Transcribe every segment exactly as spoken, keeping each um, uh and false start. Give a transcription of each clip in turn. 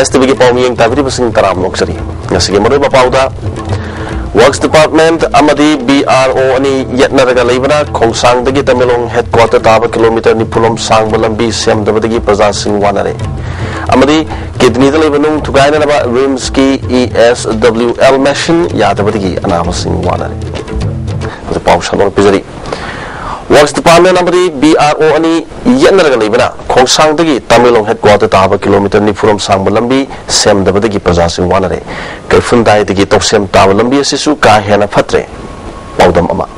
ꯑꯦꯁ T ꯚꯤꯒꯤ ꯄꯥꯎ ꯃꯤꯠꯌꯦꯡ ꯇꯥꯕꯤꯔꯤꯕꯁꯤꯡ ꯇꯔꯥꯝꯅ ꯑꯣꯛꯆꯔꯤ꯫ ꯉꯁꯤꯒꯤ ꯃꯔꯨꯑꯣꯏꯕ ꯄꯥꯎꯗ, Works Department ꯑꯃꯗꯤ B R O ꯑꯅꯤ ꯌꯦꯠꯅꯔꯒ ꯂꯩꯕꯅ ꯈꯣꯡꯁꯥꯡꯗꯒꯤ ꯇꯃꯦꯡꯂꯣꯡ headquarter ꯇꯥꯕ kilometre ꯅꯤꯐꯨ ꯔꯣꯝ ꯁꯥꯡꯕ ꯂꯝꯕꯤ ꯁꯦꯝꯗꯕꯗꯒꯤ ꯄ꯭ꯔꯖꯥꯁꯤꯡ ꯋꯥꯅꯔꯦ꯫ ꯑꯃꯗꯤ kidneyꯗ ꯂꯩꯕ ꯅꯨꯡ ꯊꯨꯒꯥꯏꯅꯅꯕ RIMSꯀꯤ E S W L machine ꯌꯥꯗꯕꯗꯒꯤ ꯑꯅꯥꯕꯁꯤꯡ ꯋꯥꯅꯔꯦ꯫ ꯍꯧꯖꯤꯛ ꯄꯥꯎ ꯁꯟꯗꯣꯛꯅ ꯄꯤꯖꯔꯤ꯫ Works Department ꯑꯃꯗꯤ B R O ꯑꯅꯤ ꯌꯦꯠꯅꯔꯒ ꯂꯩꯕꯅ ꯈꯣꯡꯁꯥꯡꯗꯒꯤ ꯇꯃꯦꯡꯂꯣꯡ headquarter ꯇꯥꯕ kilometre ꯅꯤꯐꯨ ꯔꯣꯝ ꯁꯥꯡꯕ ꯂꯝꯕꯤ ꯁꯦꯝꯗꯕꯗꯒꯤ ꯄ꯭ꯔꯖꯥꯁꯤꯡ ꯋꯥꯅꯔꯦ꯫ ꯀꯩꯐꯨꯟꯗꯥꯏꯗꯒꯤ ꯇꯧꯁꯦꯝ ꯇꯥꯕ ꯂꯝꯕꯤ ꯑꯁꯤꯁꯨ ꯀꯥ ꯍꯦꯟꯅ ꯐꯠꯇ꯭ꯔꯦ꯫ ꯄꯥꯎꯗꯝ ꯑꯃ꯫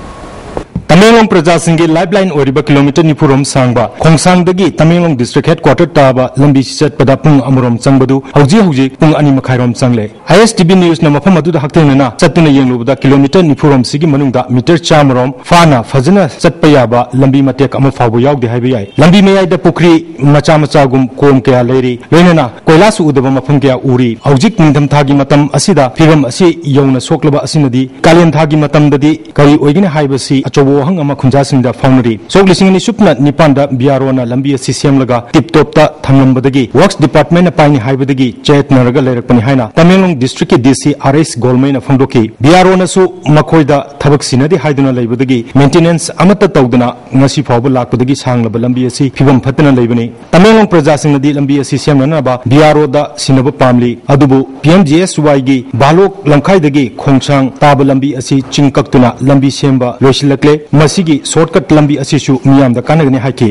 ꯇꯃꯦꯡꯂꯣꯡ ꯄ꯭ꯔꯖꯥꯁꯤꯡꯒꯤ lifeline ꯑꯣꯏꯔꯤꯕ kilometre ꯅꯤꯐꯨ ꯔꯣꯝ ꯁꯥꯡꯕ ꯈꯣꯡꯁꯥꯡꯗꯒꯤ ꯇꯃꯦꯡꯂꯣꯡ district headquarter ꯇꯥꯕ ꯂꯝꯕꯤ ꯆꯠꯄꯗ ꯄꯨꯡ ꯑꯃꯔꯣꯝ ꯆꯪꯕꯗꯨ ꯍꯧꯖꯤꯛ ꯍꯧꯖꯤꯛ ꯄꯨꯡ ꯑꯅꯤ ꯃꯈꯥꯏꯔꯣꯝ ꯆꯪꯂꯦ꯫ I S T V Newsꯅ ꯃꯐꯝ ꯑꯗꯨꯗ ꯍꯛꯊꯦꯡꯅꯅ ꯆꯠꯇꯨꯅ ꯌꯦꯡꯂꯨꯕꯗ kilometre ꯅꯤꯐꯨ ꯔꯣꯝꯁꯤꯒꯤ ꯃꯅꯨꯡꯗ metre ꯆꯥꯝꯃ ꯔꯣꯝ ꯐꯥꯅ ꯐꯖꯅ ꯆꯠꯄ ꯌꯥꯕ ꯂꯝꯕꯤ ꯃꯇꯦꯛ ꯑꯃ ꯐꯥꯎꯕ ꯌꯥꯎꯗꯦ ꯍꯥꯏꯕ ꯌꯥꯏ꯫ ꯂꯝꯕꯤ ꯃꯌꯥꯏꯗ ꯄꯨꯈ꯭ꯔꯤ ꯃꯆꯥ ꯃꯆꯥꯒꯨꯝ ꯀꯣꯝ ꯀꯌꯥ ꯂꯩꯔꯤ, ꯂꯣꯏꯅꯅ ꯀꯣꯏꯂꯥꯁ ꯎꯗꯕ ꯃꯐꯝ ꯀꯌꯥ ꯎꯔꯤ꯫ ꯍꯧꯖꯤꯛ ꯅꯤꯡꯊꯝꯊꯥꯒꯤ ꯃꯇꯝ ꯑꯁꯤꯗ ꯐꯤꯕꯝ ꯑꯁꯤ ꯌꯧꯅ ꯁꯣꯛꯂꯕ ꯑꯁꯤꯅꯗꯤ ꯀꯥꯂꯦꯟ ꯊꯥꯒꯤ ꯃꯇꯝꯗꯗꯤ ꯀꯔꯤ ꯑꯣꯏꯒꯅꯤ ꯍꯥꯏꯕꯁꯤ ꯑꯆꯧꯕ ꯋꯥꯍꯪ ꯑꯃ ꯈꯨꯟꯖꯥꯁꯤꯡꯗ ꯐꯥꯎꯅꯔꯤ꯫ ꯁꯣꯛ ꯂꯤꯁꯤꯡ ꯑꯅꯤ ꯁꯨꯞꯅ ꯅꯤꯄꯥꯟꯗ B R Oꯅ ꯂꯝꯕꯤ ꯑꯁꯤ ꯁꯦꯝꯂꯒ tip topꯇ ꯊꯝꯂꯝꯕꯗꯒꯤ Works Departmentꯅ ꯄꯥꯏꯅꯤ ꯍꯥꯏꯕꯗꯒꯤ ꯆꯌꯦꯠꯅꯔꯒ ꯂꯩꯔꯛꯄꯅꯤ ꯍꯥꯏꯅ Tamenglong districtꯀꯤ D C R S ꯒꯣꯜꯃꯩꯅ ꯐꯣꯡꯗꯣꯛꯈꯤ꯫ B R Oꯅꯁꯨ ꯃꯈꯣꯏꯗ ꯊꯕꯛ ꯁꯤꯟꯅꯗꯦ ꯍꯥꯏꯗꯨꯅ ꯂꯩꯕꯗꯒꯤ maintenance ꯑꯃꯠꯇ ꯇꯧꯗꯅ ꯉꯁꯤ ꯐꯥꯎꯕ ꯂꯥꯛꯄꯗꯒꯤ ꯁꯥꯡꯂꯕ ꯂꯝꯕꯤ ꯑꯁꯤ ꯐꯤꯕꯝ ꯐꯠꯇꯅ ꯂꯩꯕꯅꯤ꯫ ꯇꯃꯦꯡꯂꯣꯡ ꯄ꯭ꯔꯖꯥꯁꯤꯡꯅꯗꯤ ꯂꯝꯕꯤ ꯑꯁꯤ ꯁꯦꯝꯅꯅꯕ B R Oꯗ ꯁꯤꯟꯅꯕ ꯄꯥꯝꯂꯤ, ꯑꯗꯨꯕꯨ P M G S Yꯒꯤ ꯚꯥꯂꯣꯛ ꯂꯝꯈꯥꯏꯗꯒꯤ ꯈꯣꯡꯁꯥꯡ ꯇꯥꯕ ꯂꯝꯕꯤ ꯑꯁꯤ ꯆꯤꯡ ꯀꯛꯇꯨꯅ ꯂꯝꯕꯤ ꯁꯦꯝꯕ ꯂꯣꯏꯁꯤꯜꯂꯛꯂꯦ꯫ ꯃꯁꯤꯒꯤ shortcut ꯂꯝꯕꯤ ꯑꯁꯤꯁꯨ ꯃꯤꯌꯥꯝꯗ ꯀꯥꯟꯅꯒꯅꯤ ꯍꯥꯏꯈꯤ꯫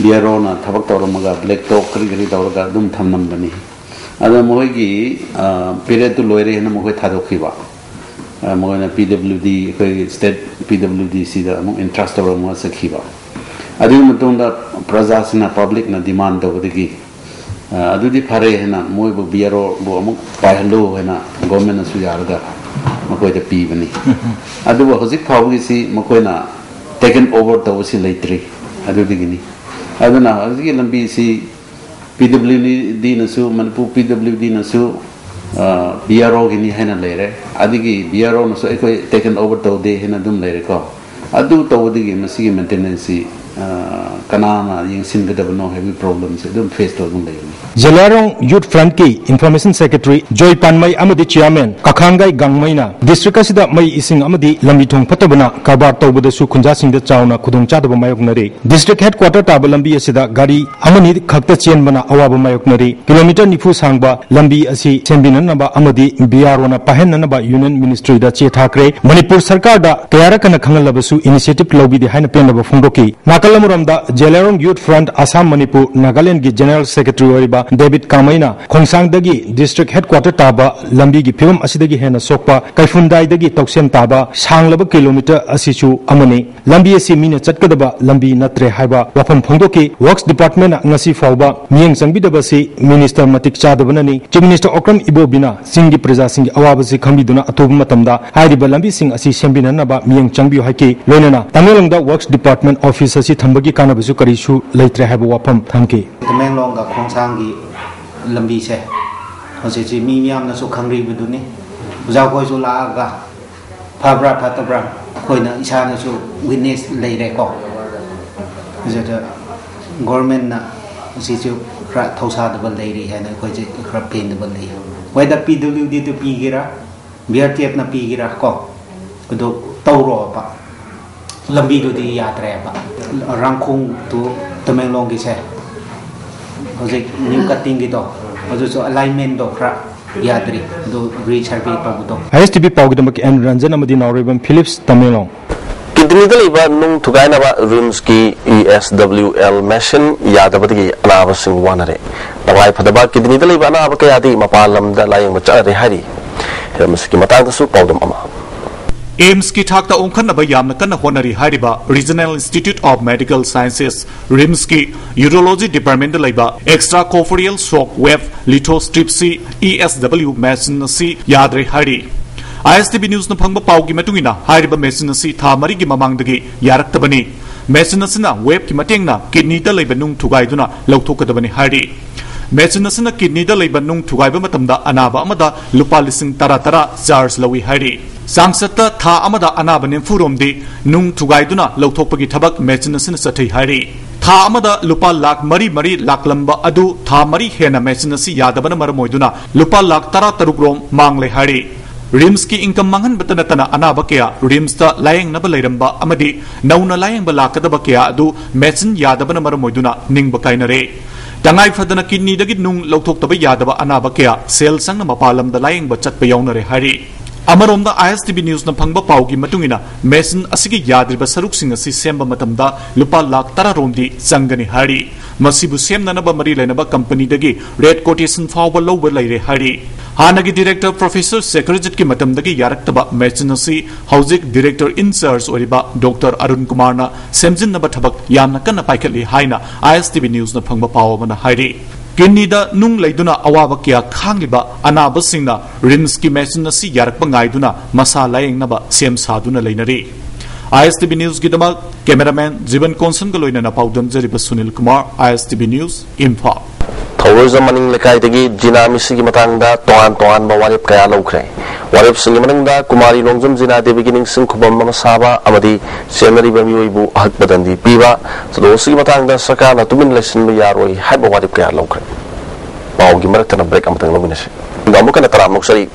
B R Oꯅ ꯊꯕꯛ ꯇꯧꯔꯝꯃꯒ black top ꯀꯔꯤ ꯀꯔꯤ ꯇꯧꯔꯒ ꯑꯗꯨꯝ ꯊꯝꯂꯝꯕꯅꯤ꯫ ꯑꯗ ꯃꯈꯣꯏꯒꯤ, ꯑ, periodꯇꯨ ꯂꯣꯏꯔꯦ ꯍꯥꯏꯅ ꯃꯈꯣꯏ ꯊꯥꯗꯣꯛꯈꯤꯕ꯫ ꯑ, ꯃꯈꯣꯏꯅ P W D, ꯑꯩꯈꯣꯏꯒꯤ state P W D ꯁꯤꯗ ꯑꯃꯨꯛ entrust ꯇꯧꯔꯝꯃꯒ ꯆꯠꯈꯤꯕ꯫ ꯑꯗꯨꯒꯤ ꯃꯇꯨꯡꯗ ꯄ꯭ꯔꯖꯥꯁꯤꯡꯅ, publicꯅ demand ꯇꯧꯕꯗꯒꯤ, ꯑ, ꯑꯗꯨꯗꯤ ꯐꯔꯦ ꯍꯥꯏꯅ ꯃꯣꯏꯕꯨ B R Oꯕꯨ ꯑꯃꯨꯛ ꯄꯥꯏꯍꯜꯂꯨ ꯍꯥꯏꯅ governmentꯅꯁꯨ ꯌꯥꯔꯒ ꯃꯈꯣꯏꯗ ꯄꯤꯕꯅꯤ꯫ ꯑꯗꯨꯕꯨ ꯍꯧꯖꯤꯛ ꯐꯥꯎꯕꯒꯤꯁꯤ ꯃꯈꯣꯏꯅ taken over ꯇꯧꯕꯁꯤ ꯂꯩꯇ꯭ꯔꯤ꯫ ꯑꯗꯨꯗꯒꯤꯅꯤ꯫ ꯑꯗꯨꯅ ꯍꯧꯖꯤꯛꯀꯤ ꯂꯝꯕꯤꯁꯤ P W Dꯅꯁꯨ, Manipur P W Dꯅꯁꯨ, ꯑ, B R Oꯒꯤꯅꯤ ꯍꯥꯏꯅ ꯂꯩꯔꯦ꯫ ꯑꯗꯒꯤ B R Oꯅꯁꯨ ꯑꯩꯈꯣꯏ taken over ꯇꯧꯗꯦ ꯍꯥꯏꯅ ꯑꯗꯨꯝ ꯂꯩꯔꯦꯀꯣ꯫ ꯑꯗꯨ ꯇꯧꯕꯗꯒꯤ ꯃꯁꯤꯒꯤ maintenanceꯁꯤ, ꯀꯅꯥꯅ ꯌꯦꯡꯁꯤꯟꯒꯗꯕꯅꯣ ꯍꯥꯏꯕꯒꯤ ꯄ꯭ꯔꯣꯕ꯭ꯂꯦꯝꯁꯦ ꯑꯗꯨꯝ ꯐꯦꯁ ꯇꯧꯔꯒ ꯂꯩꯕꯅꯤ꯫ ꯖꯦꯂꯤꯌꯥꯡꯔꯣꯡ ꯌꯨꯠ ꯐ꯭ꯔꯟꯠꯀꯤ ꯏꯟꯐꯣꯔꯃꯦꯁꯟ ꯁꯦꯀ꯭ꯔꯦꯇꯔꯤ ꯖꯣꯏ ꯄꯥꯟꯃꯩ ꯑꯃꯗꯤ ꯆꯤꯌꯥꯔꯃꯦꯟ ꯀꯈꯥꯡꯒꯥꯏ ꯒꯥꯡꯃꯩꯅ ꯗꯤꯁꯇ꯭ꯔꯤꯛ ꯑꯁꯤꯗ ꯃꯩ, ꯏꯁꯤꯡ ꯑꯃꯗꯤ ꯂꯝꯕꯤ ꯊꯣꯡ ꯐꯠꯇꯕꯅ ꯀꯔꯕꯥꯔ ꯇꯧꯕꯗꯁꯨ ꯈꯨꯟꯖꯥꯁꯤꯡꯗ ꯆꯥꯎꯅ ꯈꯨꯗꯣꯡꯆꯥꯗꯕ ꯃꯥꯌꯣꯛꯅꯔꯤ꯫ ꯗꯤꯁꯇ꯭ꯔꯤꯛ ꯍꯦꯗꯀ꯭ꯋꯥꯇꯔ ꯇꯥꯕ ꯂꯝꯕꯤ ꯑꯁꯤꯗ ꯒꯥꯔꯤ ꯑꯃꯅꯤ ꯈꯛꯇ ꯆꯦꯟꯕꯅ ꯑꯋꯥꯕ ꯃꯥꯌꯣꯛꯅꯔꯤ꯫ ꯀꯤꯂꯣꯃꯤꯇꯔ ꯅꯤꯐꯨ ꯁꯥꯡꯕ ꯂꯝꯕꯤ ꯑꯁꯤ ꯁꯦꯝꯕꯤꯅꯅꯕ ꯑꯃꯗꯤ ꯕꯤ ꯑꯥꯔ ꯑꯣꯅ ꯄꯥꯏꯍꯟꯅꯅꯕ ꯌꯨꯅꯤꯌꯟ ꯃꯤꯅꯤꯁꯇ꯭ꯔꯤꯗ ꯆꯦ ꯊꯥꯈ꯭ꯔꯦ꯫ ꯃꯅꯤꯄꯨꯔ ꯁꯔꯀꯥꯔꯗ ꯀꯌꯥꯔꯛ ꯍꯟꯅ ꯈꯪꯍꯜꯂꯕꯁꯨ ꯏꯅꯤꯁꯤꯌꯦꯇꯤꯚ ꯂꯧꯕꯤꯗꯦ ꯍꯥꯏꯅ ꯄꯦꯟꯗꯕ ꯐꯣꯡꯗꯣꯛꯈꯤ꯫ ꯅꯥꯀꯜ ꯑꯃꯔꯣꯝꯗ, ꯖꯦꯂꯤꯌꯥꯡꯔꯣꯡ ꯌꯨꯠ ꯐ꯭ꯔꯟꯠ ꯑꯁꯥꯝ ꯃꯅꯤꯄꯨꯔ ꯅꯥꯒꯥꯂꯦꯟꯗꯒꯤ ꯖꯦꯅꯔꯦꯜ ꯁꯦꯀ꯭ꯔꯦꯇꯔꯤ ꯑꯣꯏꯔꯤꯕ ꯗꯦꯕꯤꯠ ꯀꯥꯃꯩꯅ ꯈꯣꯡꯁꯥꯡꯗꯒꯤ ꯗꯤꯁꯇ꯭ꯔꯤꯛ ꯍꯦꯗꯀ꯭ꯋꯥꯇꯔ ꯇꯥꯕ ꯂꯝꯕꯤꯒꯤ ꯐꯤꯕꯝ ꯑꯁꯤꯗꯒꯤ ꯍꯦꯟꯅ ꯁꯣꯛꯄ ꯀꯩꯐꯨꯟꯗꯥꯏꯗꯒꯤ ꯇꯧꯁꯦꯝ ꯇꯥꯕ ꯁꯥꯡꯂꯕ ꯀꯤꯂꯣꯃꯤꯇꯔ ꯑꯁꯤꯁꯨ ꯑꯃꯅꯤ꯫ ꯂꯝꯕꯤ ꯑꯁꯤ ꯃꯤꯅ ꯆꯠꯀꯗꯕ ꯂꯝꯕꯤ ꯅꯠꯇ꯭ꯔꯦ ꯍꯥꯏꯕ ꯋꯥꯐꯝ ꯐꯣꯡꯗꯣꯛꯈꯤ꯫ ꯋꯔꯛꯁ ꯗꯤꯄꯥꯔꯠꯃꯦꯟꯅ ꯉꯁꯤ ꯐꯥꯎꯕ ꯃꯤꯠꯌꯦꯡ ꯆꯪꯕꯤꯗꯕꯁꯤ ꯃꯤꯅꯤꯁꯇꯔ ꯃꯇꯤꯛ ꯆꯥꯗꯕꯅꯅꯤ꯫ ꯆꯤꯐ ꯃꯤꯅꯤꯁꯇꯔ ꯑꯣꯀ꯭ꯔꯝ ꯏꯕꯣꯕꯤꯅ ꯆꯤꯡꯒꯤ ꯄ꯭ꯔꯖꯥꯁꯤꯡꯒꯤ ꯑꯋꯥꯕꯁꯤ ꯈꯪꯕꯤꯗꯨꯅ ꯑꯊꯨꯕ ꯃꯇꯝꯗ ꯍꯥꯏꯔꯤꯕ ꯂꯝꯕꯤꯁꯤꯡ ꯑꯁꯤ ꯁꯦꯝꯕꯤꯅꯅꯕ ꯃꯤꯠꯌꯦꯡ ꯆꯪꯕꯤꯌꯨ ꯍꯥꯏꯈꯤ꯫ ꯂꯣꯏꯅꯅ ꯇꯃꯦꯡꯂꯣꯡꯗ ꯋꯔꯛꯁ ꯗꯤꯄꯥꯔꯠꯃꯦꯟ ꯑꯣꯐꯤꯁ ꯑꯁꯤ ꯊꯝꯕꯒꯤ ꯀꯥꯟꯅꯕꯁꯨ ꯀꯔꯤꯁꯨ ꯂꯩꯇ꯭ꯔꯦ ꯍꯥꯏꯕ ꯋꯥꯐꯝ ꯊꯝꯈꯤ꯫ ꯇꯃꯦꯡꯂꯣꯡꯒ ꯈꯣꯡꯁꯥꯡꯒꯤ ꯂꯝꯕꯤꯁꯦ ꯍꯧꯖꯤꯛꯁꯤ ꯃꯤ ꯃꯌꯥꯝꯅꯁꯨ ꯈꯪꯔꯤꯕꯗꯨꯅꯤ꯫ ꯑꯣꯖꯥꯈꯣꯏꯁꯨ ꯂꯥꯛꯑꯒ ꯐꯕ꯭ꯔꯥ ꯐꯠꯇꯕ꯭ꯔꯥ ꯑꯩꯈꯣꯏꯅ ꯏꯁꯥꯅꯁꯨ ꯋꯤꯠꯅꯦꯁ ꯂꯩꯔꯦꯀꯣ꯫ ꯑꯗꯨꯗ ꯒꯣꯔꯃꯦꯟꯅ ꯑꯁꯤꯁꯨ ꯈꯔ ꯊꯧꯁꯥꯗꯕ ꯂꯩꯔꯤ ꯍꯥꯏꯅ ꯑꯩꯈꯣꯏꯁꯦ ꯈꯔ ꯄꯦꯟꯗꯕ ꯂꯩ꯫ ꯋꯦꯗꯔ ꯄꯤ ꯗꯕ꯭ꯂꯤꯎ ꯗꯤꯗ ꯄꯤꯒꯦꯔꯥ, ꯕꯤ ꯑꯥꯔ ꯇꯤ ꯑꯦꯐꯅ ꯄꯤꯒꯦꯔꯥ ꯀꯣ, ꯑꯗꯨ ꯇꯧꯔꯣꯕ꯫ ꯂꯝꯕꯤꯗꯨꯗꯤ ꯌꯥꯗ꯭ꯔꯦꯕ꯫ ꯔꯥꯡꯈꯣꯡ ꯇꯨ ꯇꯃꯦꯡꯂꯣꯡꯒꯤꯁꯦ ꯍꯧꯖꯤꯛ ꯅ꯭ꯌꯨ ꯀꯠꯇꯤꯡꯒꯤꯗꯣ, ꯑꯗꯨꯁꯨ ꯑꯦꯂꯥꯏꯟꯃꯦꯟꯗꯣ ꯈꯔ ꯌꯥꯗ꯭ꯔꯤ, ꯑꯗꯨ ꯔꯤꯁꯔꯚꯦ ꯇꯧꯕꯗꯣ꯫ ꯑꯥꯏ ꯑꯦꯁ ꯇꯤ ꯚꯤ ꯄꯥꯎꯒꯤꯗꯃꯛ ꯑꯦꯟ ꯔꯟꯖꯟ ꯑꯃꯗꯤ ꯅꯥꯎꯔꯦꯝꯕꯝ ꯐꯤꯂꯤꯞꯁ, ꯇꯃꯦꯡꯂꯣꯡ꯫ ꯀꯤꯗꯅꯤꯗ ꯂꯩꯕ ꯅꯨꯡ ꯊꯨꯒꯥꯏꯅꯕ ꯔꯤꯝꯁꯀꯤ E S W L machine ꯌꯥꯗꯕꯗꯒꯤ ꯑꯅꯥꯕꯁꯤꯡ ꯋꯥꯅꯔꯦ꯫ ꯇꯉꯥꯏ ꯐꯗꯕ ꯀꯤꯗꯅꯤꯗ ꯂꯩꯕ ꯑꯅꯥꯕ ꯀꯌꯥꯗꯤ ꯃꯄꯥꯟ ꯂꯝꯗ ꯂꯥꯌꯦꯡꯕ ꯆꯠꯅꯔꯦ ꯍꯥꯏꯔꯤ꯫ ꯃꯁꯤꯒꯤ ꯃꯇꯥꯡꯗꯁꯨ ꯄꯥꯎꯗꯝ ꯑꯃ꯫ ꯑꯦꯝꯁꯀꯤ ꯊꯥꯛꯇ ꯑꯣꯟꯈꯠꯅꯕ ꯌꯥꯝꯅ ꯀꯟꯅ ꯍꯣꯠꯅꯔꯤ ꯍꯥꯏꯔꯤꯕ Regional Institute of Medical Sciences, ꯔꯤꯝꯁꯀꯤ ꯌꯨꯔꯣꯂꯣꯖꯤ ꯗꯤꯄꯥꯔꯠꯃꯦꯟꯗ ꯂꯩꯕ extracorporeal shock wave lithotripsy, E S W, machine ꯑꯁꯤ ꯌꯥꯗ꯭ꯔꯦ ꯍꯥꯏꯔꯤ꯫ ꯑꯥꯏ ꯑꯦꯁ ꯇꯤ ꯚꯤ ꯅ꯭ꯌꯨꯁꯅ ꯐꯪꯕ ꯄꯥꯎꯒꯤ ꯃꯇꯨꯡ ꯏꯟꯅ, ꯍꯥꯏꯔꯤꯕ ꯃꯦꯁꯤꯟ ꯑꯁꯤ ꯊꯥ ꯃꯔꯤꯒꯤ ꯃꯃꯥꯡꯗꯒꯤ ꯌꯥꯔꯛꯇꯕꯅꯤ꯫ ꯃꯦꯁꯤꯟ ꯑꯁꯤꯅ ꯋꯦꯕꯀꯤ ꯃꯇꯦꯡꯅ ꯀꯤꯗꯅꯤꯗ ꯂꯩꯕ ꯅꯨꯡ ꯊꯨꯒꯥꯏꯗꯨꯅ ꯂꯧꯊꯣꯛꯀꯗꯕꯅꯤ ꯍꯥꯏꯔꯤ꯫ ꯃꯦꯁꯤꯟ ꯑꯁꯤꯅ ꯀꯤꯗꯅꯤꯗ ꯂꯩꯕ ꯅꯨꯡ ꯊꯨꯒꯥꯏꯕ ꯃꯇꯝꯗ ꯑꯅꯥꯕ ꯑꯃꯗ ꯂꯨꯄꯥ ꯂꯤꯁꯤꯡ ꯇꯔꯥ ꯇꯔꯥ ꯆꯥꯔꯖ ꯂꯧꯏ ꯍꯥꯏꯔꯤ꯫ ꯆꯥꯡꯆꯠꯇ ꯊꯥ ꯑꯃꯗ ꯑꯅꯥꯕ ꯅꯤꯐꯨ ꯔꯣꯝꯗꯤ ꯅꯨꯡ ꯊꯨꯒꯥꯏꯗꯨꯅ ꯂꯧꯊꯣꯛꯄꯒꯤ ꯊꯕꯛ ꯃꯦꯆꯤꯟ ꯑꯁꯤꯅ ꯆꯠꯊꯩ ꯍꯥꯏꯔꯤ꯫ ꯊꯥ ꯑꯃꯗ ꯂꯨꯄꯥ ꯂꯥꯈ ꯃꯔꯤ ꯃꯔꯤ ꯂꯥꯛꯂꯝꯕ ꯑꯗꯨ ꯊꯥ ꯃꯔꯤ ꯍꯦꯟꯅ ꯃꯦꯆꯤꯟ ꯑꯁꯤ ꯌꯥꯗꯕꯅ ꯃꯔꯝ ꯑꯣꯏꯗꯨꯅ ꯂꯨꯄꯥ ꯂꯥꯈ ꯇꯔꯥ ꯇꯔꯨꯛ ꯔꯣꯝ ꯃꯥꯡꯂꯦ ꯍꯥꯏꯔꯤ꯫ ꯔꯤꯝꯁꯀꯤ ꯏꯟꯀꯝ ꯃꯥꯡꯍꯟꯕꯇ ꯅꯠꯇꯅ ꯑꯅꯥꯕ ꯀꯌꯥ ꯔꯤꯝꯁꯇ ꯂꯥꯌꯦꯡꯅꯕ ꯂꯩꯔꯝꯕ ꯑꯃꯗꯤ ꯅꯧꯅ ꯂꯥꯌꯦꯡꯕ ꯂꯥꯛꯀꯗꯕ ꯀꯌꯥ ꯑꯗꯨ ꯃꯦꯆꯤꯟ ꯌꯥꯗꯕꯅ ꯃꯔꯝ ꯑꯣꯏꯗꯨꯅ ꯅꯤꯡꯕ ꯀꯥꯏꯅꯔꯦ꯫ ꯇꯉꯥꯏ ꯐꯗꯅ ꯀꯤꯗꯅꯤꯗꯒꯤ ꯅꯨꯡ ꯂꯧꯊꯣꯛꯇꯕ ꯌꯥꯗꯕ ꯑꯅꯥꯕ ꯀꯌꯥ ꯁꯦꯜ ꯆꯪꯅ ꯃꯄꯥꯟ ꯂꯝꯗ ꯂꯥꯌꯦꯡꯕ ꯆꯠꯄ ꯌꯥꯎꯅꯔꯦ ꯍꯥꯏꯔꯤ꯫ ꯑꯃꯔꯣꯝꯗ, ꯑꯥꯏ ꯑꯦꯁ ꯇꯤ ꯚꯤ ꯅ꯭ꯌꯨꯁꯅ ꯐꯪꯕ ꯄꯥꯎꯒꯤ ꯃꯇꯨꯡ ꯏꯟꯅ, ꯃꯦꯆꯤꯟ ꯑꯁꯤꯒꯤ ꯌꯥꯗ꯭ꯔꯤꯕ ꯁꯔꯨꯛꯁꯤꯡ ꯑꯁꯤ ꯁꯦꯝꯕ ꯃꯇꯝꯗ ꯂꯨꯄꯥ ꯂꯥꯈ ꯇꯔꯥ ꯔꯣꯝꯗꯤ ꯆꯪꯒꯅꯤ ꯍꯥꯏꯔꯤ꯫ ꯃꯁꯤꯕꯨ ꯁꯦꯝꯅꯅꯕ ꯃꯔꯤ ꯂꯩꯅꯕ ꯀꯝꯄꯅꯤꯗꯒꯤ ꯔꯦꯠ ꯀꯣꯇꯦꯁꯟ ꯐꯥꯎꯕ ꯂꯧꯕ ꯂꯩꯔꯦ ꯍꯥꯏꯔꯤ꯫ ꯍꯥꯟꯅꯒꯤ ꯗꯤꯔꯦꯛꯇꯔ ꯄ꯭ꯔꯣꯐꯦꯁꯔ ꯁꯦꯀꯔꯖꯤꯠꯀꯤ ꯃꯇꯝꯗꯒꯤ ꯌꯥꯔꯛꯇꯕ ꯃꯦꯆꯤꯟ ꯑꯁꯤ ꯍꯧꯖꯤꯛ ꯗꯤꯔꯦꯛꯇꯔ ꯏꯟ ꯆꯥꯔꯖ ꯑꯣꯏꯔꯤꯕ ꯗꯣꯛꯇꯔ ꯑꯔꯨꯟ ꯀꯨꯃꯥꯔꯅ ꯁꯦꯝꯖꯤꯟꯅꯕ ꯊꯕꯛ ꯌꯥꯝꯅ ꯀꯟꯅ ꯄꯥꯏꯈꯠꯂꯤ ꯍꯥꯏꯅ ꯑꯥꯏ ꯑꯦꯁ ꯇꯤ ꯚꯤ ꯅ꯭ꯌꯨꯁꯅ ꯐꯪꯕ ꯄꯥꯎ ꯑꯃꯅ ꯍꯥꯏꯔꯤ꯫ ꯀꯤꯗꯅꯤꯗ ꯅꯨꯡ ꯂꯩꯗꯨꯅ ꯑꯋꯥꯕ ꯀꯌꯥ ꯈꯥꯡꯂꯤꯕ ꯑꯅꯥꯕꯁꯤꯡꯅ ꯔꯤꯝꯁꯀꯤ ꯃꯦꯆꯤꯟ ꯑꯁꯤ ꯌꯥꯔꯛꯄ ꯉꯥꯏꯗꯨꯅ ꯃꯁꯥ ꯂꯥꯌꯦꯡꯅꯕ ꯁꯦꯝ ꯁꯥꯗꯨꯅ ꯂꯩꯅꯔꯤ꯫ ꯑꯥꯏ ꯑꯦꯁ ꯇꯤ ꯚꯤ ꯅ꯭ꯌꯨꯁꯀꯤꯗꯃꯛ ꯀꯦꯃꯦꯔꯥꯃꯦꯟ ꯖꯤꯕꯟ ꯀꯣꯟꯁꯟꯒ ꯂꯣꯏꯅꯅ ꯄꯥꯎꯗꯝꯖꯔꯤꯕ ꯁꯨꯅꯤꯜ ꯀꯨꯃꯥꯔ, ꯑꯥꯏ S T V news, Imphal. ꯊꯧꯔꯣꯏꯖꯝ ꯃꯅꯤꯡ ꯂꯩꯀꯥꯏꯗꯒꯤ ꯖꯤꯅꯥ ꯃꯤꯁꯤꯒꯤ ꯃꯇꯥꯡꯗ ꯇꯣꯉꯥꯟ ꯇꯣꯉꯥꯟꯕ ꯋꯥꯔꯦꯞ ꯀꯌꯥ ꯂꯧꯈ꯭ꯔꯦ꯫ ꯋꯥꯔꯦꯞꯁꯤꯡꯒꯤ ꯃꯅꯨꯡꯗ ꯀꯨꯃꯥꯔꯤ ꯂꯣꯡꯖꯝ ꯖꯤꯅꯥ ꯗꯦꯕꯤꯒꯤ ꯅꯤꯡꯁꯤꯡ ꯈꯨꯕꯝ ꯑꯃ ꯁꯥꯕ ꯑꯃꯗꯤ ꯆꯦꯟꯅꯔꯤꯕ ꯃꯤꯑꯣꯏꯕꯨ ꯑꯍꯛꯄ ꯗꯟꯗꯤ ꯄꯤꯕ, ꯊꯧꯗꯣꯛ ꯑꯁꯤꯒꯤ ꯃꯇꯥꯡꯗ ꯁꯔꯀꯥꯔꯅ ꯇꯨꯃꯤꯟ ꯂꯩꯁꯤꯟꯕ ꯌꯥꯔꯣꯏ ꯍꯥꯏꯕ ꯋꯥꯔꯦꯞ ꯀꯌꯥ ꯂꯧꯈ꯭ꯔꯦ꯫ ꯄꯥꯎꯒꯤ ꯃꯔꯛꯇꯅ ꯕ꯭ꯔꯦꯛ ꯑꯃꯇꯪ ꯂꯧꯃꯤꯟꯅꯁꯤ꯫ ꯑꯃꯨꯛ ꯍꯟꯅ ꯇꯔꯥꯝꯅ ꯑꯣꯛꯆꯔꯤ꯫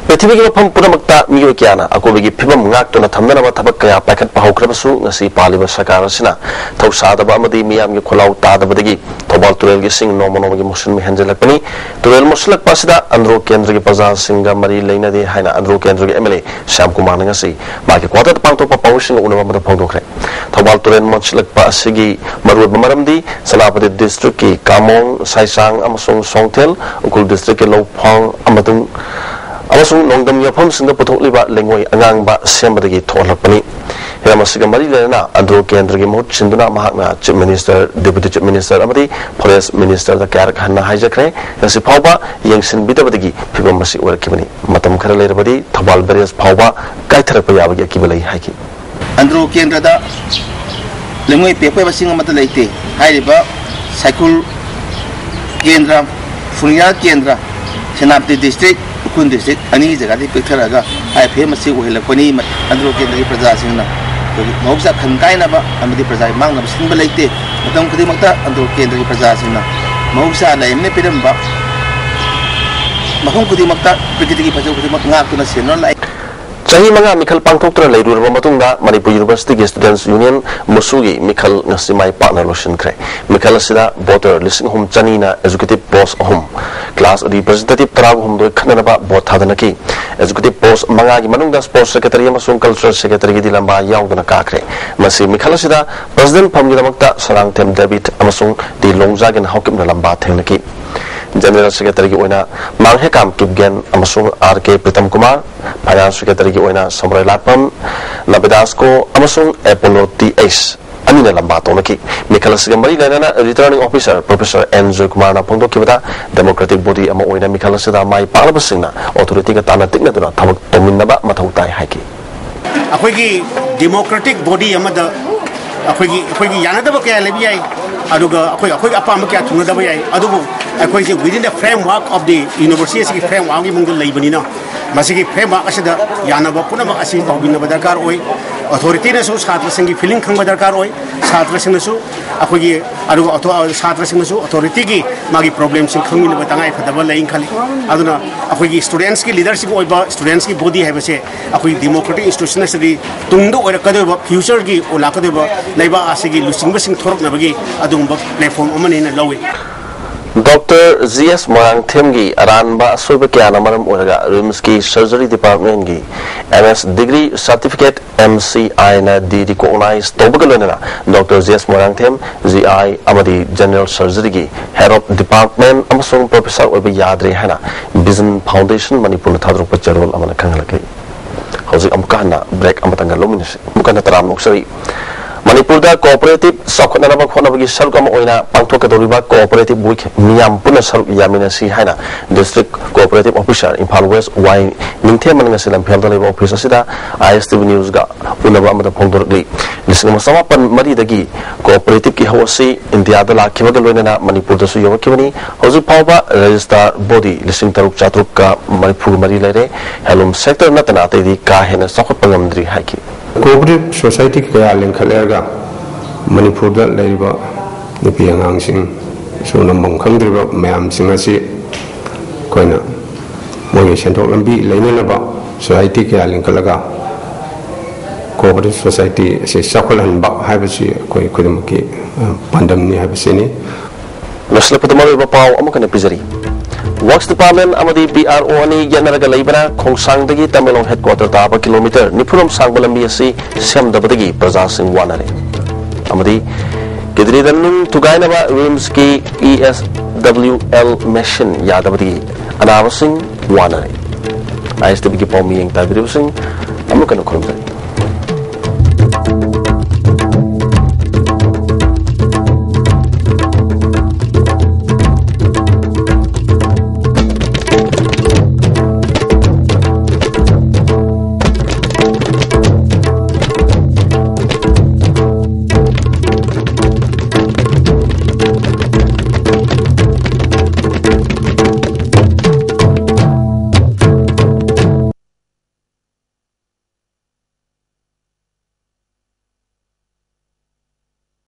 ꯄ꯭ꯔꯤꯊꯤꯕꯤꯒꯤ ꯃꯐꯝ ꯄꯨꯝꯅꯃꯛꯇ ꯃꯤꯑꯣꯏ ꯀꯌꯥꯅ ꯑꯀꯣꯏꯕꯒꯤ ꯐꯤꯕꯝ ꯉꯥꯛꯇꯨꯅ ꯊꯝꯅꯅꯕ ꯊꯕꯛ ꯀꯌꯥ ꯄꯥꯏꯈꯠꯄ ꯍꯧꯈ꯭ꯔꯕꯁꯨ, ꯉꯁꯤ ꯄꯥꯜꯂꯤꯕ ꯁꯔꯀꯥꯔ ꯑꯁꯤꯅ ꯊꯧꯁꯥꯗꯕ ꯑꯃꯗꯤ ꯃꯤꯌꯥꯝꯒꯤ ꯈꯣꯜꯂꯥꯎ ꯇꯥꯗꯕꯗꯒꯤ ꯊꯧꯕꯥꯜ ꯇꯨꯔꯦꯜꯒꯤ ꯏꯁꯤꯡ ꯅꯣꯡꯃ ꯅꯣꯡꯃꯒꯤ ꯃꯨꯁꯤꯟꯕ ꯍꯦꯟꯖꯤꯜꯂꯛꯄꯅꯤ꯫ ꯇꯨꯔꯦꯜ ꯃꯨꯁꯤꯜꯂꯛꯄ ꯑꯁꯤꯗ ꯑꯟꯗ꯭ꯔꯣ ꯀꯦꯟꯗ꯭ꯔꯒꯤ ꯄ꯭ꯔꯖꯥꯁꯤꯡꯒ ꯃꯔꯤ ꯂꯩꯅꯗꯦ ꯍꯥꯏꯅ ꯑꯟꯗ꯭ꯔꯣ ꯀꯦꯟꯗ꯭ꯔꯒꯤ ꯑꯦꯝ ꯑꯦꯜ ꯑꯦ ꯁ꯭ꯌꯥꯝ ꯀꯨꯃꯥꯔꯅ ꯉꯁꯤ ꯃꯍꯥꯛꯀꯤ ꯀ꯭ꯋꯥꯇꯔꯗ ꯄꯥꯡꯊꯣꯛꯄ ꯄꯥꯎꯃꯤꯁꯤꯡꯒ ꯎꯅꯕ ꯑꯃꯗ ꯐꯣꯡꯗꯣꯛꯈ꯭ꯔꯦ꯫ ꯊꯧꯕꯥꯜ ꯇꯨꯔꯦꯜ ꯃꯨꯁꯤꯜꯂꯛꯄ ꯑꯁꯤꯒꯤ ꯃꯔꯨꯑꯣꯏꯕ ꯃꯔꯝꯗꯤ ꯁꯦꯅꯥꯄꯇꯤ ꯗꯤꯁꯇ꯭ꯔꯤꯛꯀꯤ ꯀꯥꯃꯣꯡ, ꯁꯥꯏꯁꯥꯡ ꯑꯃꯁꯨꯡ ꯁꯣꯡꯊꯦꯜ, ꯎꯈ꯭ꯔꯨꯜ ꯗꯤꯁꯇ꯭ꯔꯤꯛꯀꯤ ꯂꯧꯐꯥꯡ ꯑꯃꯁꯨꯡ ꯑꯃꯁꯨꯡ ꯅꯣꯡꯗꯝ ꯌꯥꯐꯝꯁꯤꯡꯗ ꯄꯨꯊꯣꯛꯂꯤꯕ ꯂꯩꯉꯣꯏ ꯑꯉꯥꯡꯕ ꯁꯦꯝꯕꯗꯒꯤ ꯊꯣꯛꯍꯜꯂꯛꯄꯅꯤ꯫ ꯍꯤꯔꯝ ꯑꯁꯤꯒ ꯃꯔꯤ ꯂꯩꯅꯅ ꯑꯟꯗ꯭ꯔꯣ ꯀꯦꯟꯗ꯭ꯔꯒꯤ ꯃꯍꯨꯠ ꯁꯤꯟꯗꯨꯅ ꯃꯍꯥꯛꯅ ꯆꯤꯐ ꯃꯤꯅꯤꯁꯇꯔ, ꯗꯦꯄꯨꯇꯤ ꯆꯤꯐ ꯃꯤꯅꯤꯁꯇꯔ ꯑꯃꯗꯤ ꯐꯣꯔꯦꯁ ꯃꯤꯅꯤꯁꯇꯔꯗ ꯀꯌꯥꯔꯛ ꯍꯟꯅ ꯍꯥꯏꯖꯈ꯭ꯔꯦ꯫ ꯉꯁꯤ ꯐꯥꯎꯕ ꯌꯦꯡꯁꯤꯟꯕꯤꯗꯕꯗꯒꯤ ꯐꯤꯕꯝ ꯑꯁꯤ ꯑꯣꯏꯔꯛꯈꯤꯕꯅꯤ꯫ ꯃꯇꯝ ꯈꯔ ꯂꯩꯔꯕꯗꯤ ꯊꯧꯕꯥꯜ ꯕꯦꯔꯦꯖ ꯐꯥꯎꯕ ꯀꯥꯏꯊꯔꯛꯄ ꯌꯥꯕꯒꯤ ꯑꯀꯤꯕ ꯂꯩ ꯍꯥꯏꯈꯤ꯫ ꯑꯟꯗ꯭ꯔꯣ ꯀꯦꯟꯗ꯭ꯔꯗ ꯂꯩꯉꯣꯏ ꯄꯦꯛꯄ ꯃꯁꯤꯡ ꯑꯃꯠꯇ ꯂꯩꯇꯦ꯫ ꯍꯥꯏꯔꯤꯕ ꯁꯥꯏꯈꯨꯜ ꯀꯦꯟꯗ꯭ꯔ, ꯐꯨꯡꯌꯥ ꯀꯦꯟꯗ꯭ꯔ, ꯁꯦꯅꯥꯄꯇꯤ ꯗꯤꯁꯇ꯭ꯔꯤꯛ, ꯎꯈ꯭ꯔꯨꯜ ꯗꯤꯁꯇ꯭ꯔꯤꯛ ꯑꯅꯤꯒꯤ ꯖꯒꯥꯗꯒꯤ ꯄꯤꯛꯊꯔꯛꯑꯒ ꯑꯥꯏ ꯑꯦꯐ ꯑꯦꯝ ꯑꯁꯤ ꯑꯣꯏꯍꯜꯂꯛꯄꯅꯤ꯫ ꯑꯟꯗ꯭ꯔꯣ ꯀꯦꯟꯗ꯭ꯔꯒꯤ ꯄ꯭ꯔꯖꯥꯁꯤꯡꯅ ꯑꯩꯈꯣꯏꯒꯤ ꯃꯍꯧꯁꯥ ꯈꯟ ꯀꯥꯏꯅꯕ ꯑꯃꯗꯤ ꯄ꯭ꯔꯖꯥꯒꯤ ꯃꯥꯡꯅꯕ ꯁꯤꯟꯕ ꯂꯩꯇꯦ꯫ ꯃꯇꯝ ꯈꯨꯗꯤꯡꯃꯛꯇ ꯑꯟꯗ꯭ꯔꯣ ꯀꯦꯟꯗ꯭ꯔꯒꯤ ꯄ꯭ꯔꯖꯥꯁꯤꯡꯅ ꯃꯍꯧꯁꯥ ꯂꯥꯏꯔꯦꯝꯅ ꯄꯤꯔꯝꯕ ꯃꯐꯝ ꯈꯨꯗꯤꯡꯃꯛꯇ ꯄ꯭ꯔꯀ꯭ꯔꯤꯇꯤꯒꯤ ꯐꯖꯕ ꯈꯨꯗꯤꯡꯃꯛ ꯉꯥꯛꯇꯨꯅ ꯁꯦꯟꯅꯗꯨꯅ ꯂꯥꯛꯏ꯫ ꯆꯍꯤ ꯃꯉꯥ ꯃꯤꯈꯜ ꯄꯥꯡꯊꯣꯛꯇꯨꯅ ꯂꯩꯔꯨꯔꯕ ꯃꯇꯨꯡꯗ ꯃꯅꯤꯄꯨꯔ ꯌꯨꯅꯤꯚꯔꯁꯤꯇꯤꯒꯤ ꯁ꯭ꯇꯨꯗꯦꯟꯠꯁ ꯌꯨꯅꯤꯌꯟ, ꯃꯨꯁꯨꯒꯤ ꯃꯤꯈꯜ ꯉꯁꯤ ꯃꯥꯏ ꯄꯥꯛꯅ ꯂꯣꯏꯁꯤꯟꯈ꯭ꯔꯦ꯫ ꯃꯤꯈꯜ ꯑꯁꯤꯗ ꯚꯣꯇꯔ ꯂꯤꯁꯤꯡ ꯑꯍꯨꯝ ꯆꯅꯤꯅ ꯑꯦꯖꯨꯀꯦꯇꯤꯚ ꯄꯣꯁ ꯑꯍꯨꯝ, ꯀ꯭ꯂꯥꯁ ꯔꯤꯄ꯭ꯔꯖꯦꯟꯇꯦꯇꯤꯚ ꯇꯔꯥꯍꯨꯝꯗꯣꯏ ꯈꯟꯅꯅꯕ ꯚꯣꯠ ꯊꯥꯗꯅꯈꯤ꯫ ꯑꯦꯖꯨꯀꯦꯇꯤꯚ ꯄꯣꯁ ꯃꯉꯥꯒꯤ ꯃꯅꯨꯡꯗ ꯁ꯭ꯄꯣꯔꯠꯁ ꯁꯦꯀ꯭ꯔꯦꯇꯔꯤ ꯑꯃꯁꯨꯡ ꯀꯜꯆꯔꯦꯜ ꯁꯦꯀ꯭ꯔꯦꯇꯔꯤꯒꯤꯗꯤ ꯂꯝꯕꯥ ꯌꯥꯎꯗꯅ ꯀꯥꯈ꯭ꯔꯦ꯫ ꯃꯁꯤ ꯃꯤꯈꯜ ꯑꯁꯤꯗ ꯄ꯭ꯔꯁꯤꯗꯦꯟꯠ ꯐꯝꯒꯤꯗꯃꯛꯇ ꯁꯔꯥꯡꯊꯦꯝ ꯗꯦꯕꯤꯠ ꯑꯃꯁꯨꯡ ꯇꯤ ꯂꯣꯡꯖꯥꯒꯤꯟ ꯍꯥꯎꯀꯤꯞꯅ ꯂꯝꯕꯥ ꯊꯦꯡꯅꯈꯤ꯫ ꯖꯦꯅꯔꯦꯜ ꯁꯦꯀ꯭ꯔꯦꯇꯔꯤꯒꯤ ꯑꯣꯏꯅ ꯃꯥꯡꯍꯦꯀꯥꯝ ꯀꯤꯞꯒꯦꯟ ꯑꯃꯁꯨꯡ ꯑꯥꯔ ꯀꯦ ꯄ꯭ꯔꯤꯇꯝ ꯀꯨꯃꯥꯔ, ꯐꯥꯏꯅꯥꯟꯁ ꯁꯦꯀ꯭ꯔꯦꯇꯔꯤꯒꯤ ꯑꯣꯏꯅ ꯁꯃꯔꯣꯏ ꯂꯥꯠꯄꯝ ꯅꯕꯤꯗꯥꯁꯀꯣ ꯑꯃꯁꯨꯡ ꯑꯦꯄꯣꯂꯣ ꯇꯤ ꯑꯩꯆ ꯑꯅꯤꯅ ꯂꯝꯕꯥ ꯇꯧꯅꯈꯤ꯫ ꯃꯤꯈꯜ ꯑꯁꯤꯒ ꯃꯔꯤ ꯂꯩꯅꯅ ꯔꯤꯇꯔꯅꯤꯡ ꯑꯣꯐꯤꯁꯥꯔ ꯄ꯭ꯔꯣꯐꯦꯁꯔ ꯑꯦꯟ ꯖꯣꯏꯀꯨꯃꯥꯔꯅ ꯐꯣꯡꯗꯣꯛꯈꯤꯕꯗ, ꯗꯦꯃꯣꯀ꯭ꯔꯦꯇꯤꯛ ꯕꯣꯗꯤ ꯑꯃ ꯑꯣꯏꯅ ꯃꯤꯈꯜ ꯑꯁꯤꯗ ꯃꯥꯏ ꯄꯥꯛꯂꯕꯁꯤꯡꯅ ꯑꯣꯊꯣꯔꯤꯇꯤꯒ ꯇꯥꯟꯅ ꯇꯤꯛꯅꯗꯨꯅ ꯊꯕꯛ ꯇꯧꯃꯤꯟꯅꯕ ꯃꯊꯧ ꯇꯥꯏ ꯍꯥꯏꯈꯤ꯫ ꯑꯩꯈꯣꯏꯒꯤ ꯗꯦꯃꯣꯀ꯭ꯔꯦꯇꯤꯛ ꯕꯣꯗꯤ ꯑꯃꯗ ꯑꯩꯈꯣꯏꯒꯤ, ꯑꯩꯈꯣꯏꯒꯤ ꯌꯥꯅꯗꯕ ꯀꯌꯥ ꯂꯩꯕ ꯌꯥꯏ, ꯑꯗꯨꯒ ꯑꯩꯈꯣꯏ, ꯑꯩꯈꯣꯏꯒꯤ ꯑꯄꯥꯝꯕ ꯀꯌꯥ ꯊꯨꯡꯅꯗꯕ ꯌꯥꯏ, ꯑꯗꯨꯕꯨ ꯑꯩꯈꯣꯏꯁꯦ within the framework of the university ꯑꯁꯤꯒꯤ framework ꯑꯃꯒꯤ ꯃꯅꯨꯡꯗ ꯂꯩꯕꯅꯤꯅ, ꯃꯁꯤꯒꯤ framework ꯑꯁꯤꯗ ꯌꯥꯅꯕ ꯄꯨꯝꯅꯃꯛ ꯑꯁꯤ ꯇꯧꯕꯤꯅꯕ ꯗꯔꯀꯥꯔ ꯑꯣꯏ꯫ ꯑꯣꯊꯣꯔꯤꯇꯤꯅꯁꯨ ꯁꯥꯇ꯭ꯔꯁꯤꯡꯒꯤ ꯐꯤꯂꯤꯡ ꯈꯪꯕ ꯗꯔꯀꯥꯔ ꯑꯣꯏ꯫ ꯁꯥꯇ꯭ꯔꯁꯤꯡꯅꯁꯨ ꯑꯩꯈꯣꯏꯒꯤ, ꯑꯗꯨꯒ ꯑꯣꯊꯣ-, ꯁꯥꯇ꯭ꯔꯁꯤꯡꯅꯁꯨ ꯑꯣꯊꯣꯔꯤꯇꯤꯒꯤ ꯃꯥꯒꯤ ꯄ꯭ꯔꯣꯕ꯭ꯂꯦꯝꯁꯤꯡ ꯈꯪꯃꯤꯟꯅꯕ ꯇꯉꯥꯏ ꯐꯗꯕ ꯂꯩꯅ ꯈꯜꯂꯤ꯫ ꯑꯗꯨꯅ ꯑꯩꯈꯣꯏꯒꯤ ꯁ꯭ꯇꯨꯗꯦꯟꯠꯁꯀꯤ ꯂꯤꯗꯔꯁꯤꯞ ꯑꯣꯏꯕ ꯁ꯭ꯇꯨꯗꯦꯟꯠꯁꯀꯤ ꯕꯣꯗꯤ ꯍꯥꯏꯕꯁꯦ ꯑꯩꯈꯣꯏꯒꯤ ꯗꯦꯃꯣꯀ꯭ꯔꯦꯇꯤꯛ ꯏꯟꯁꯇꯤꯇ꯭ꯌꯨꯁꯟ ꯑꯁꯤꯗꯤ ꯇꯨꯡꯗ ꯑꯣꯏꯔꯛꯀꯗꯧꯔꯤꯕ, ꯐ꯭ꯌꯨꯆꯔꯒꯤ ꯂꯥꯛꯀꯗꯧꯔꯤꯕ ꯂꯩꯕꯥꯛ ꯑꯁꯤꯒꯤ ꯂꯨꯆꯤꯡꯕꯁꯤꯡ ꯊꯣꯔꯛꯅꯕꯒꯤ ꯑꯗꯨꯒꯨꯝꯕ ꯄ꯭ꯂꯦꯠꯐꯣꯝ ꯑꯃꯅꯤ ꯍꯥꯏꯅ ꯂꯧꯏ꯫ ꯗꯣꯛꯇꯔ ꯖꯤ ꯑꯦꯁ ꯃꯣꯏꯔꯥꯡꯊꯦꯝꯒꯤ ꯑꯔꯥꯟꯕ ꯑꯁꯣꯏꯕ ꯀꯌꯥꯅ ꯃꯔꯝ ꯑꯣꯏꯔꯒ ꯔꯤꯝꯁꯀꯤ ꯁꯔꯖꯔꯤ ꯗꯤꯄꯥꯔꯠꯃꯦꯟꯒꯤ ꯑꯦꯝ ꯑꯦꯁ ꯗꯤꯒ꯭ꯔꯤ ꯁꯥꯔꯇꯤꯐꯤꯀꯦꯠ, ꯑꯦꯝ ꯁꯤ ꯑꯥꯏꯅ ꯗꯤ ꯔꯤꯀꯣꯛꯅꯥꯏꯖ ꯇꯧꯕꯒ ꯂꯣꯏꯅꯅ ꯗꯣꯛꯇꯔ ꯖꯤ ꯑꯦꯁ ꯃꯣꯏꯔꯥꯡꯊꯦꯝ, ꯖꯤ ꯑꯥꯏ ꯑꯃꯗꯤ ꯖꯦꯅꯔꯦꯜ ꯁꯔꯖꯔꯤꯒꯤ ꯍꯦꯗ ꯑꯣꯐ ꯗꯤꯄꯥꯔꯠꯃꯦꯟ ꯑꯃꯁꯨꯡ ꯄ꯭ꯔꯣꯐꯦꯁꯔ ꯑꯣꯏꯕ ꯌꯥꯗ꯭ꯔꯦ ꯍꯥꯏꯅ ꯚꯤꯖꯟ ꯐꯥꯎꯟꯗꯦꯁꯟ ꯃꯅꯤꯄꯨꯔꯅ ꯊꯥꯗꯣꯔꯛꯄ ꯆꯦꯔꯣꯜ ꯑꯃꯅ ꯈꯪꯍꯜꯂꯛꯂꯤ꯫ ꯍꯧꯖꯤꯛ ꯑꯃꯨꯛꯀ ꯍꯟꯅ ꯕ꯭ꯔꯦꯛ ꯑꯃꯇꯪꯒ ꯂꯧꯃꯤꯟꯅꯁꯤ꯫ ꯑꯃꯨꯛꯀ ꯍꯟꯅ ꯇꯔꯥꯝꯅ ꯑꯣꯛꯆꯔꯤ꯫ ꯃꯅꯤꯄꯨꯔꯗ ꯀꯣꯑꯣꯄꯔꯦꯇꯤꯚ ꯆꯥꯎꯈꯠꯅꯅꯕ ꯍꯣꯠꯅꯕꯒꯤ ꯁꯔꯨꯛ ꯑꯃ ꯑꯣꯏꯅ ꯄꯥꯡꯊꯣꯛꯀꯗꯧꯔꯤꯕ ꯀꯣꯑꯣꯄꯔꯦꯇꯤꯚ ꯋꯤꯛ ꯃꯤꯌꯥꯝ ꯄꯨꯟꯅ ꯁꯔꯨꯛ ꯌꯥꯃꯤꯟꯅꯁꯤ ꯍꯥꯏꯅ district cooperative officer Imphal west Y ꯅꯤꯡꯊꯦꯝꯕꯅ ꯉꯁꯤ ꯂꯝꯐꯦꯜꯗ ꯂꯩꯕ ꯑꯣꯐꯤꯁ ꯑꯁꯤꯗ ꯑꯥꯏ ꯑꯦꯁ ꯇꯤ ꯚꯤ ꯅ꯭ꯌꯨꯁꯀ ꯎꯅꯕ ꯑꯃꯗ ꯐꯣꯡꯗꯣꯔꯛꯂꯤ꯫ ꯂꯤꯁꯤꯡ ꯑꯃ ꯆꯃꯥꯄꯟ ꯃꯔꯤꯗꯒꯤ ꯀꯣꯑꯣꯄꯔꯦꯇꯤꯚꯀꯤ ꯍꯧ ꯑꯁꯤ ꯏꯟꯗꯤꯌꯥꯗ ꯂꯥꯛꯈꯤꯕꯒ ꯂꯣꯏꯅꯅ ꯃꯅꯤꯄꯨꯔꯗꯁꯨ ꯌꯧꯔꯛꯈꯤꯕꯅꯤ꯫ ꯍꯧꯖꯤꯛ ꯐꯥꯎꯕ ꯔꯦꯖꯤꯁꯇꯥꯔ ꯕꯣꯗꯤ ꯂꯤꯁꯤꯡ ꯇꯔꯨꯛ ꯆꯥꯇ꯭ꯔꯨꯛꯀ ꯃꯔꯤꯐꯨ ꯃꯔꯤ ꯂꯩꯔꯦ꯫ ꯍꯦꯟꯂꯨꯝ ꯁꯦꯛꯇꯔ ꯅꯠꯇꯅ ꯑꯇꯩꯗꯤ ꯀꯥ ꯍꯦꯟꯅ ꯆꯥꯎꯈꯠꯄ ꯉꯝꯗ꯭ꯔꯤ ꯍꯥꯏꯈꯤ꯫ ꯀꯣꯑꯣꯄꯔꯦꯇꯤꯚ ꯁꯣꯁꯥꯏꯇꯤ ꯀꯌꯥ ꯂꯤꯡꯈꯠꯂꯛꯑꯒ ꯃꯅꯤꯄꯨꯔꯗ ꯂꯩꯔꯤꯕ ꯅꯨꯄꯤ ꯑꯉꯥꯡꯁꯤꯡ, ꯁꯨ ꯅꯝꯐꯝ ꯈꯪꯗ꯭ꯔꯤꯕ ꯃꯌꯥꯝꯁꯤꯡ ꯑꯁꯤ ꯑꯩꯈꯣꯏꯅ ꯃꯣꯏꯒꯤ ꯁꯦꯟꯊꯣꯛ ꯂꯝꯕꯤ ꯂꯩꯅꯅꯕ ꯁꯣꯁꯥꯏꯇꯤ ꯀꯌꯥ ꯂꯤꯡꯈꯠꯂꯒ ꯀꯣꯑꯣꯄꯔꯦꯇꯤꯚ ꯁꯣꯁꯥꯏꯇꯤ ꯑꯁꯤ ꯆꯥꯎꯈꯠꯍꯟꯕ ꯍꯥꯏꯕꯁꯤ ꯑꯩꯈꯣꯏ ꯈꯨꯗꯤꯡꯃꯛꯀꯤ, ꯑ, ꯄꯥꯟꯗꯝꯅꯤ ꯍꯥꯏꯕꯁꯤꯅꯤ꯫ ꯂꯣꯏꯁꯤꯜꯂꯛꯄꯗ ꯃꯔꯨꯑꯣꯏꯕ ꯄꯥꯎ ꯑꯃꯈꯛꯅ ꯄꯤꯖꯔꯤ꯫ ꯋꯥꯔꯛꯁ ꯗꯤꯄꯥꯔꯠꯃꯦꯟ ꯑꯃꯗꯤ ꯄꯤ ꯑꯥꯔ ꯑꯣ ꯑꯅꯤ ꯌꯦꯠꯅꯔꯒ ꯂꯩꯕꯅ ꯈꯣꯡꯁꯥꯡꯗꯒꯤ ꯇꯃꯦꯡꯂꯣꯡ ꯍꯦꯗꯀ꯭ꯋꯥꯇꯔ ꯇꯥꯕ ꯀꯤꯂꯣꯃꯤꯇꯔ ꯅꯤꯐꯨꯔꯣꯝ ꯁꯥꯡꯕ ꯂꯝꯕꯤ ꯑꯁꯤ ꯁꯦꯝꯗꯕꯗꯒꯤ ꯄ꯭ꯔꯖꯥꯁꯤꯡ ꯋꯥꯅꯔꯦ꯫ ꯑꯃꯗꯤ ꯀꯤꯗꯅꯤꯗ ꯅꯨꯡ ꯊꯨꯒꯥꯏꯅꯕ ꯔꯤꯝꯁꯀꯤ E S W L machine ꯌꯥꯗꯕꯗꯒꯤ ꯑꯅꯥꯕꯁꯤꯡ ꯋꯥꯅꯔꯦ꯫ ꯑꯥꯏ ꯑꯦꯁ ꯇꯤ ꯚꯤꯒꯤ ꯄꯥꯎꯃꯤ ꯌꯦꯡ ꯇꯥꯕꯤꯔꯤꯕꯁꯤꯡ ꯑꯃꯨꯛꯀ ꯍꯟꯅ ꯈꯨꯔꯨꯝꯖꯔꯤ꯫